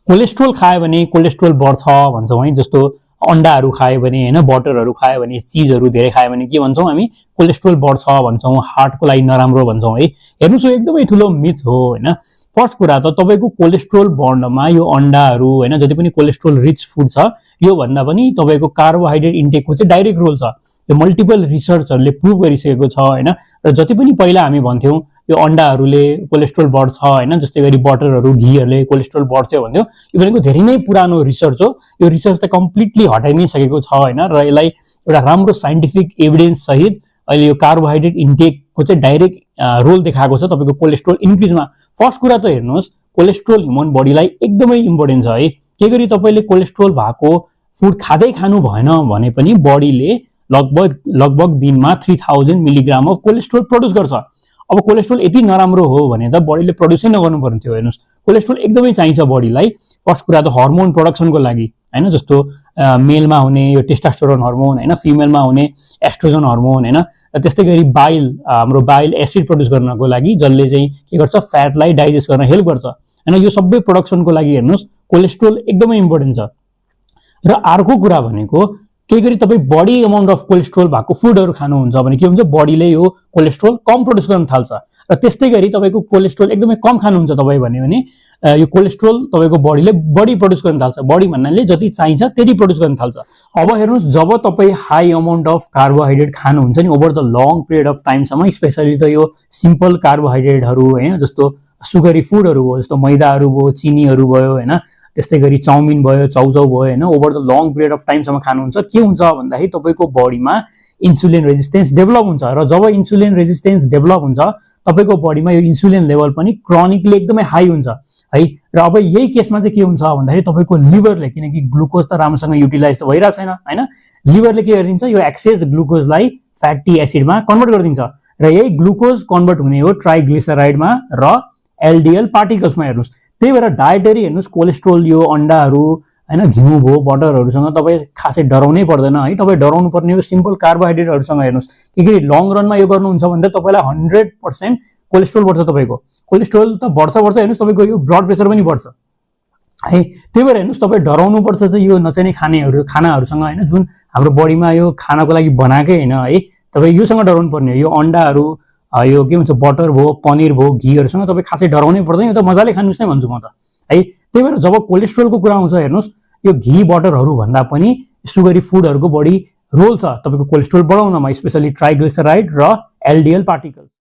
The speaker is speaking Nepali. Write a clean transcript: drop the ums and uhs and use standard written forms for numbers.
कोलेस्ट्रोल खायो भने कोलेस्ट्रोल बढ्छ भन्छौँ है, जस्तो अन्डाहरू खायो भने होइन, बटरहरू खायो भने, चिजहरू धेरै खायो भने के भन्छौँ हामी, कोलेस्ट्रोल बढ्छ भन्छौँ, हार्टको लागि नराम्रो भन्छौँ है। हेर्नुहोस् यो एकदमै ठुलो मिथ हो होइन। फर्स्ट कुरा त तपाईँको कोलेस्ट्रोल बढ्नमा यो अन्डाहरू होइन, जति पनि कोलेस्ट्रोल रिच फुड छ यो भन्दा पनि तपाईँको कार्बोहाइड्रेट इन्टेकको चाहिँ डाइरेक्ट रोल छ। यो मल्टिपल रिसर्चहरूले प्रुभ गरिसकेको छ होइन। र जति पनि पहिला हामी भन्थ्यौँ यो अन्डाहरूले कोलेस्ट्रोल बढ्छ होइन, जस्तै गरी बटरहरू घिहरूले कोलेस्ट्रोल बढ्थ्यो भन्थ्यौँ, यो भनेको धेरै नै पुरानो रिसर्च हो। यो रिसर्च त कम्प्लिटली हटाइ नै सकेको छ होइन। र यसलाई एउटा राम्रो साइन्टिफिक एभिडेन्स सहित अहिले यो कार्बोहाइड्रेट इन्टेकको चाहिँ डाइरेक्ट रोल देखाएको छ तपाईँको कोलेस्ट्रोल इन्क्रिजमा। फर्स्ट कुरा त हेर्नुहोस्, कोलेस्ट्रोल ह्युमन बडीलाई एकदमै इम्पोर्टेन्ट छ है। के गरी तपाईँले कोलेस्ट्रोल भएको फुड खाँदै खानु भएन भने पनि बडीले लगभग दिनमा 3000 मिलिग्राम अफ कोलेस्ट्रोल प्रड्युस गर्छ। अब कोलेस्ट्रोल यति नराम्रो हो भने त बडीले प्रड्युसै नगर्नु पर्ने थियो। हेर्नुहोस् कोलेस्ट्रोल एकदमै चाहिन्छ बडीलाई। फर्स्ट कुरा त हर्मोन प्रोडक्सनको लागि होइन, जस्तो मेलमा हुने यो टेस्टोस्टेरोन हर्मोन होइन, फिमेलमा हुने एस्ट्रोजन हर्मोन होइन, त्यस्तै गरी बाइल हाम्रो बाइल एसिड प्रड्युस गर्नको लागि जसले चाहिँ के गर्छ, फ्याटलाई डाइजेस्ट गर्न हेल्प गर्छ होइन। यो सबै प्रोडक्सनको लागि हेर्नुहोस् कोलेस्ट्रोल एकदमै इम्पोर्टेन्ट छ। र अर्को कुरा भनेको केही गरी तपाईँ बडी अमाउन्ट अफ कोलेस्ट्रोल भएको फुडहरू खानुहुन्छ भने के हुन्छ, बडीले यो कोलेस्ट्रोल कम प्रड्युस गर्न थाल्छ। र त्यस्तै गरी तपाईँको कोलेस्ट्रोल एकदमै कम खानुहुन्छ तपाईँ भने यो कोलेस्ट्रोल तपाईँको बडीले बढी प्रड्युस गर्न थाल्छ। बडी भन्नाले जति चाहिन्छ त्यति प्रड्युस गर्न थाल्छ। अब हेर्नुहोस् जब तपाईँ हाई अमाउन्ट अफ कार्बोहाइड्रेट खानुहुन्छ नि over the long period of टाइमसम्म, स्पेसली त यो सिम्पल कार्बोहाइड्रेटहरू होइन, जस्तो सुगरी फुडहरू भयो, जस्तो मैदाहरू भयो, चिनीहरू भयो होइन, त्यस्तै गरी चाउमिन भयो, चाउचाउ भयो होइन, over the long period of टाइमसम्म खानुहुन्छ, के हुन्छ भन्दाखेरि तपाईँको बडीमा इन्सुलिन रेजिस्टेन्स डेभलप हुन्छ। र जब इन्सुलिन रेजिस्टेन्स डेभलप हुन्छ तपाईँको बडीमा यो इन्सुलिन लेभल पनि क्रोनिकली एकदमै हाई हुन्छ है। र अब यही केसमा चाहिँ के हुन्छ भन्दाखेरि तपाईँको लिभरले, किनकि ग्लुकोज त राम्रोसँग युटिलाइज त भइरहेको छैन होइन, लिभरले के गरिदिन्छ, यो एक्सेस ग्लुकोजलाई फ्याटी एसिडमा कन्भर्ट गरिदिन्छ। र यही ग्लुकोज कन्भर्ट हुने हो ट्राइग्लिसराइडमा र एलडिएल पार्टिकल्समा। हेर्नुहोस् त्यही भएर डायटरी हेर्नुहोस् कोलेस्ट्रोल यो अन्डाहरू होइन, घिउ भयो, बटरहरूसँग तपाईँ खासै डराउनै पर्दैन है। तपाईँ डराउनु पर्ने हो सिम्पल कार्बोहाइड्रेटहरूसँग। हेर्नुहोस् के लङ रनमा यो गर्नुहुन्छ भने त तपाईँलाई 100% कोलेस्ट्रोल बढ्छ। तपाईँको कोलेस्ट्रोल त बढ्छ हेर्नुहोस्, तपाईँको यो ब्लड प्रेसर पनि बढ्छ है। त्यही भएर हेर्नुहोस् तपाईँ डराउनुपर्छ चाहिँ यो नचाहिने खानाहरूसँग होइन, जुन हाम्रो बडीमा यो खानको लागि बनाएकै होइन है। तपाईँ योसँग डराउनु पर्ने हो। यो अन्डाहरू यो के भन्छ बटर भयो, पनिर भयो, घिहरूसँग तपाईँ खासै डराउनै पर्दैन, यो त मजाले खानुहोस् नै भन्छु म त है। त्यही भएर जब कोलेस्ट्रोलको कुरा आउँछ हेर्नुहोस् यो घी बटरहरू भन्दा पनि सुगरी फुडहरूको बढी रोल छ तपाईँको कोलेस्ट्रोल बढाउनमा, स्पेसली ट्राइग्लिसराइड र एलडिएल पार्टिकल्स।